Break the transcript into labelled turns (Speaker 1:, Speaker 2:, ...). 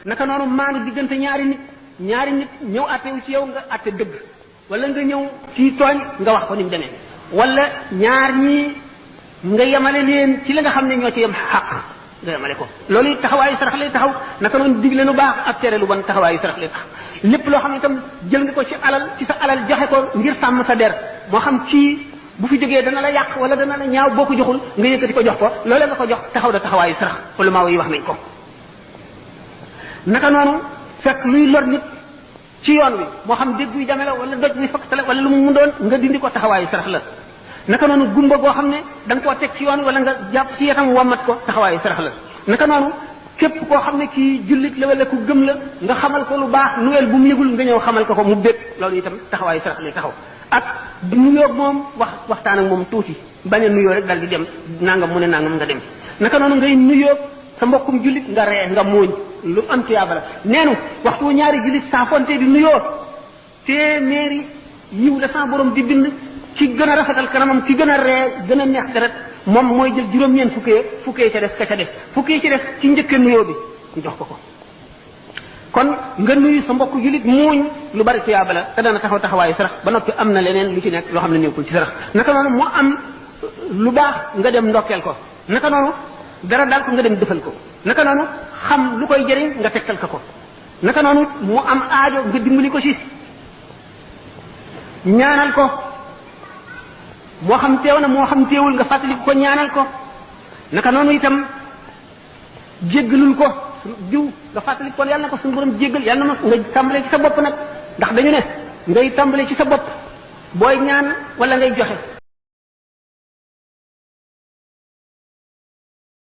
Speaker 1: naka noonu maanu diggante ñaari nit ñëw attewu ci yow nga atte dëgg wala nga ñëw kii tooñ nga wax ko ni mu demee wala ñaar ñii nga yemale leen ci la nga xam ne ñoo ci yem xaq nga yemale ko loolu taxawaayu sarax lay taxaw naka noonu digle lu baax ak tere lu bon taxawaayu sarax lay tax lépp loo xam ne itam jël nga ko ci sa alal joxe ko ngir sàmm sa der moo xam kii bu fi jógee dana la yàq wala dana la ñaaw boo ko joxul nga yëkkati ko jox ko loolee nga ko jox taxaw da taxawaayu sarax ulama yi wax nañ ko naka noonu fekk luy lor nit ci yoon wi moo xam dégg yu jame la wala doj wi fakkatale wala lu mu doon nga dindi ko taxawaayu sarax la naka noonu gumba goo xam ne da nga koo teg ci yoon wala nga jàpp ci yatam wommat ko taxawaayu sarax la naka noonu képp koo xam ne kii jullit la wala ku gëm la nga xamal ko lu baax nuwel bu mu yëgul nga ñëw xamal ko mu bég loolu itam taxawaayu sarax lay taxaw ak di nuyoo moom waxtaan ak moom tuuti bañ a nuyoo rek dal di dem nangam mu ne nangam nga dem naka noonu ngay nuyoo sa mbokkum jullit nga ree nga muuñ lu am tuyaaba la neenu waxtu ñaari jullit saa fonte di nuyoo téeméeri yiw la sa borom di bind ki gën a rafetal kanamam ki gën a ree gën a neex deret moom mooy jël juróom-ñeent fukkee ca des ka ca des fukkee ci des ci njëkk nuyoo bi ñu jox ko kon nga nuyu sa mbokk jullit muuñ lu bari tuyaaba la te dana taxawaayu sarax ba noppi am na leneen lu ci nekk loo xam ne nekkul ci sarax naka noonu mu am lu baax nga dem ndokkeel ko naka noonu dara daal ko nga dem defal ko naka noonu xam lu koy jëriñ nga tegtal ko naka noonu mu am aajo nga dimbali ko ci ñaanal ko moo xam teew na moo xam teewul nga fàttali ko ñaanal ko naka noonu itam jéggalul ko diw nga fàttali ko yàlla na ko suñu borom jéggal yàlla na nga tàmbalee ci sa bopp nag ndax dañu ne ngay tàmbalee ci sa bopp booy ñaan wala ngay joxe